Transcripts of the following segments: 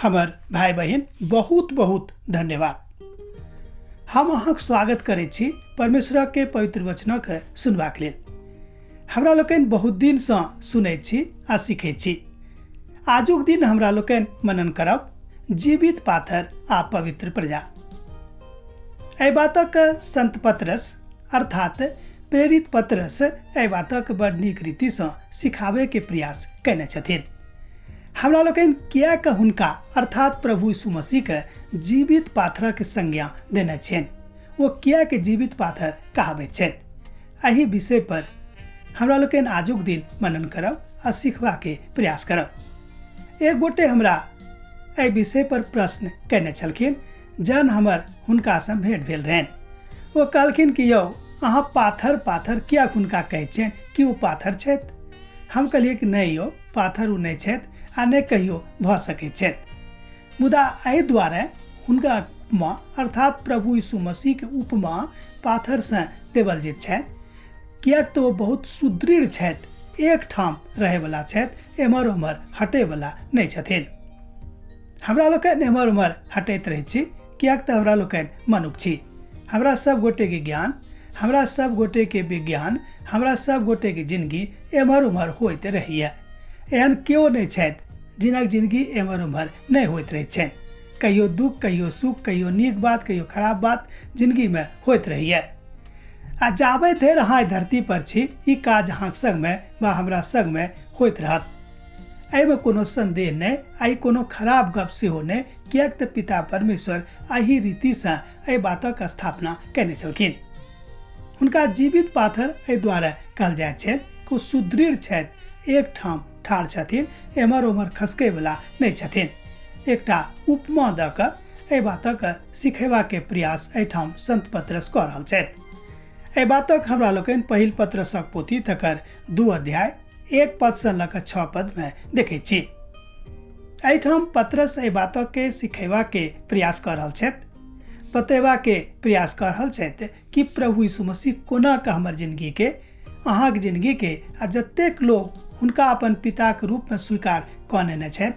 हमर भाय बहिन, बहुत बहुत धन्यवाद। हम अहाँक स्वागत करैत छी परमेश्वरके पवित्र वचनक सुनबाक लेल। हमरा लोकनि बहुत दिनसँ सुनैत छी आ सीखैत छी। आजुक दिन हमरा लोकनि मनन करब जीवित पाथर आ पवित्र प्रजा। एहि बातक संत पतरस अर्थात प्रेरित पतरस एहि बातक बड़ नीक रीतिसँ सिखाबैके प्रयास कयने छथिन। हमरा लोकनि किएक हुनका अर्थात प्रभु यीशु मसीहके जीवित पाथरक संज्ञा देने छियनि, ओ किएक जीवित पाथर कहाबैत छथि, एहि विषय पर हमरा लोकनि आजुक दिन मनन करब आ सीखबाके प्रयास करब। एक गोटे हमरा एहि विषय पर प्रश्न कयने छलखिन जहन हमर हुनकासँ भेंट भेल रहनि। ओ कहलखिन कि यौ अहाँ पाथर पाथर किएक हुनका कहै छियनि, कि ओ पाथर छथि? हम कहलियै कि नहि यौ, पाथर ओ नहि छथि आ नहि कहियो भऽ सकैत छथि। मुदा एहि दुआरे हुनका उपमा अर्थात प्रभु यीशु मसीहके उपमा पाथरसँ देवल जाइत छनि, किएक तऽ ओ बहुत सुदृढ़ छथि, एकठाम रहैवला छथि, एम्हर ओम्हर हटैवला नहि छथिन। हमरा लोकनि एम्हर ओम्हर हटैत रहै छी किएक तऽ हमरा लोकनि मनुख छी। हमरा सब गोटेके ज्ञान, हमरा सब गोटेके विज्ञान, हमरा सब गोटेके जिनगी एम्हर ओम्हर होइत रहैए। एहन केओ नहि छथि जिनक जिनगी एम्हर ओम्हर नहि होइत रहैत छनि। कहियो दुख, कहियो सुख, कहियो नीक बात, कहियो खराब बात जिनगीमे होइत रहैए। आ जाबे धरि अहाँ धरती पर छी ई काज अहाँके संगमे वा हमरा संगमे होइत रहत, एहिमे कोनो संदेह नहि आ ई कोनो खराब गप सेहो नहि, किएक तऽ पिता परमेश्वर एहि रीतिसँ एहि बातक स्थापना कयने छलखिन। हुनका जीवित पाथर एहि दुआरे कहल जाइत छनि कि ओ सुदृढ़ छथि, एकठाम ठाढ़ छथिन, एम्हर ओम्हर खसकैवला नहि छथिन। एकटा उपमा दऽ कऽ एहि बातक सिखेबाके प्रयास एहिठाम संत पतरस कऽ रहल छथि। एहि बातक हमरा लोकनि पहिल पतरसक पोथी तकर 2 अध्याय 1 पदसँ लऽ कऽ 6 पदमे देखै छी। एहिठाम पतरस एहि बातके सिखेबाके प्रयास कऽ रहल छथि, बतेबाके प्रयास कऽ रहल छथि कि प्रभु यीशु मसीह कोना कऽ हमर जिनगीके, अहाँके जिनगीके आ जतेक लोक हुनका अपन पिताके रूपमे स्वीकार कऽ नेने छथि,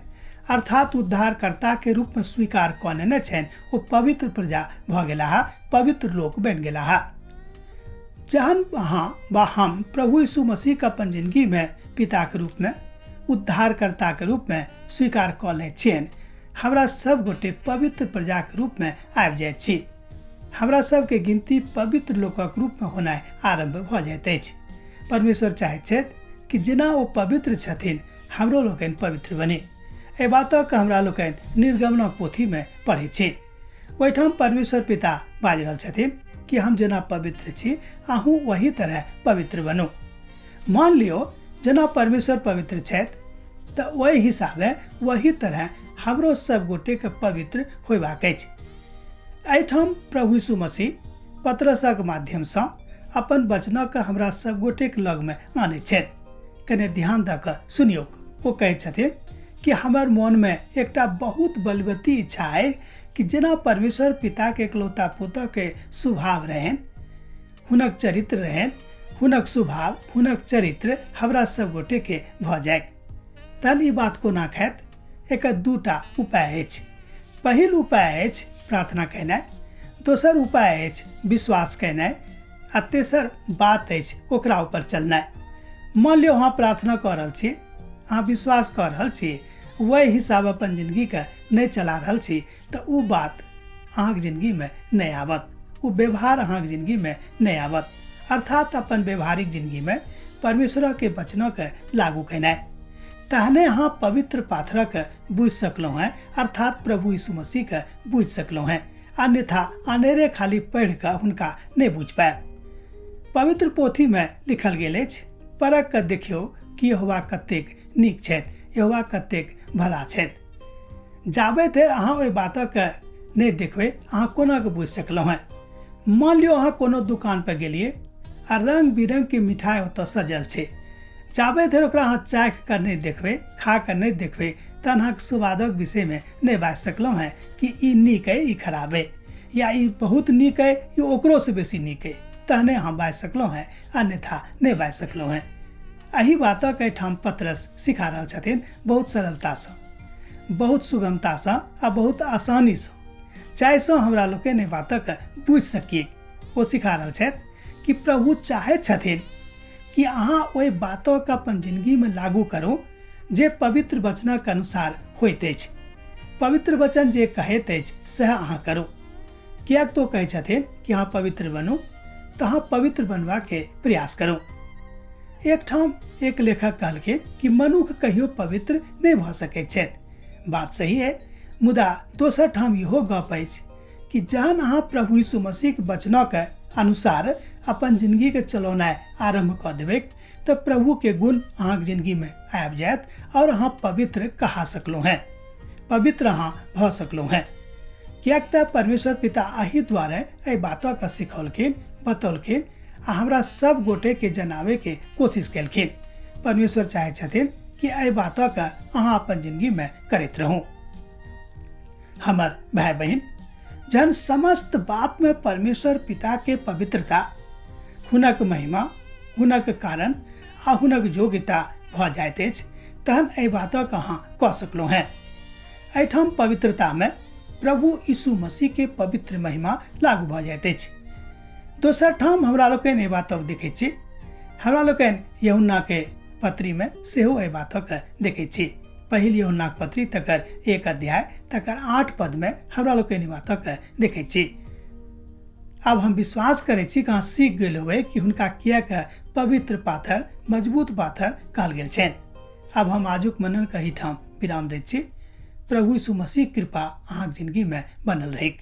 अर्थात उद्धारकर्ताके रूपमे स्वीकार कऽ नेने छनि, ओ पवित्र प्रजा भऽ गेलाह, पवित्र लोक बनि गेलाह। जहन अहाँ वा हम प्रभु यीशु मसीहके अपन जिनगीमे पिताके रूपमे, उद्धारकर्ताके रूपमे स्वीकार कऽ लैत छियनि, हमरा सब गोटे पवित्र प्रजाके रूपमे आबि जाइत छी। हमरा सबके गिनती पवित्र लोकक रूपमे होनाइ आरम्भ भऽ जाइत अछि। परमेश्वर चाहैत छथि कि जेना ओ पवित्र छथिन हमरो लोकनि पवित्र बनी। एहि बातक हमरा लोकनि निर्गमनक पोथीमे पढ़ैत छी। ओहिठाम परमेश्वर पिता बाजि रहल छथिन कि हम जेना पवित्र छी अहूँ ओही तरह पवित्र बनू। मान लियौ जेना परमेश्वर पवित्र छथि तऽ ओहि हिसाबे ओही तरह हमरो सब गोटेके पवित्र होयबाक अछि। एहिठाम प्रभु यीशु मसीह पतरसक माध्यमसँ अपन वचनक हमरा सब गोटेके लगमे आनैत छथि। कने ध्यान दऽ कऽ सुनियौक। ओ कहै छथिन कि हमर मोनमे एकटा बहुत बलवती इच्छा अइ कि जेना परमेश्वर पिताके एकलौता पुतके स्वभाव रहनि, हुनक चरित्र रहनि, हुनक स्वभाव, हुनक चरित्र हमरा सब गोटेके भऽ जाय। तहन ई बात कोना खायत? एकर दूटा उपाय अछि। पहिल उपाय अछि प्रार्थना केनाइ, दोसर उपाय अछि विश्वास केनाइ आ तेसर बात अछि ओकरा ऊपर चलनाइ। मान लियौ अहाँ प्रार्थना कऽ रहल छी, अहाँ विश्वास कऽ रहल छी, वही हिसाब अपन जिनगीके नहि चला रहल छी तऽ ओ बात अहाँके जिनगीमे नहि आबत, ओ व्यवहार अहाँके जिनगीमे नहि आबत। अर्थात अपन व्यवहारिक जिनगीमे परमेश्वरके वचनके लागू केनाइ, तहने अहाँ पवित्र पाथरके बुझि सकलहुँ हेँ, अर्थात प्रभु यीशु मसीहके बुझि सकलहुँ हेँ। अन्यथा अनेरे खाली पढ़ि कऽ हुनका नहि बुझि पायब। पवित्र पोथीमे लिखल गेल अछि, परख कऽ देखियौ कि यहोवा कतेक नीक छथि, यहोवा कतेक भला छथि। जाबे धरि अहाँ ओहि बातके नहि देखबै अहाँ कोना कऽ बुझि सकलहुँ हेँ। मान लियौ अहाँ कोनो दुकान पर गेलियै आ रंग बिरंग के मिठाई ओतऽ सजल छै, जाबे धरि ओकरा अहाँ चाखि कऽ नहि देखबै, खा कऽ नहि देखबै, तहन अहाँके स्वादक विषयमे नहि बाजि सकलहुँ हेँ कि ई नीक अइ, ई खराब अइ, या ई बहुत नीक अइ, ई ओकरोसँ बेसी नीक अइ, तहने अहाँ बाजि सकलहुँ हेँ, अन्यथा नहि बाजि सकलहुँ हेँ। एहि बातक एहिठाम पतरस सिखा रहल छथिन बहुत सरलतासँ। बहुत सुगमतासँ आ बहुत आसानीसँ, जाहिसँ हमरा लोकनि एहि बातक बुझि सकिए। ओ सिखा रहल छथि कि प्रभु चाहैत छथिन कि अहाँ ओहि बातक अपन जिंदगीमे लागू करू जे पवित्र वचनक अनुसार होइत अछि। पवित्र वचन जे कहैत अछि सएह अहाँ करू। किएक तो कहै छथिन कि अहाँ पवित्र बनू, तऽ अहाँ पवित्र बनबाके प्रयास करू। एकठाम एक लेखक कहलखिन कि मनुख कहियो पवित्र नहि भऽ सकैत छथि। बात सही है, मुदा दोसर ठाम इहो गप अछि कि जहन अहाँ प्रभु यीशु मसीहके वचनक अनुसार अपन जिंदगीके चलौनाइ आरम्भ कऽ देबै तऽ प्रभुके गुण अहाँके जिंदगीमे आबि जायत और अहाँ पवित्र कहा सकलहुँ हेँ, पवित्र अहाँ भऽ सकलहुँ हेँ। किएक तऽ परमेश्वर पिता एहि दुआरे एहि बातके सिखौलखिन, बतौलखिन आ हमरा सब गोटेके जनाबैके कोशिश केलखिन। परमेश्वर चाहै छथिन कि एहि बातके अहाँ अपन जिंदगीमे करैत रहू। हमर भाई बहिन, जहन समस्त बात में परमेश्वर पिता के पवित्रता, हुनक महिमा, हुनक कारण आ हुनक योग्यता भऽ जाइत अछि, तहन एहि बातक अहाँ कऽ सकलहुँ हेँ। एहिठाम पवित्रता में प्रभु यीशु मसीह के पवित्र महिमा लागू भऽ जाइत अछि। दोसर ठाम हमरा लोकनि एहि बातक देखै छी। हमरा लोकनि यूहन्ना के पत्री में सेहो एहि बातक देखै छी। पहिल यूहन्नाक पत्री तकर 1 अध्याय तकर 8 पद में हमरा लोकनि बातक देखै छी। आब हम विश्वास करै छी कि अहाँ सीख गेल होबै कि हुनका किएक पवित्र पाथर, मजबूत पाथर कहल गेल छनि। आब हम आजुक मनन के एहिठाम विराम दैत छी। प्रभु यीशु मसीह कृपा अहाँक जिंदगी में बनल रहैक।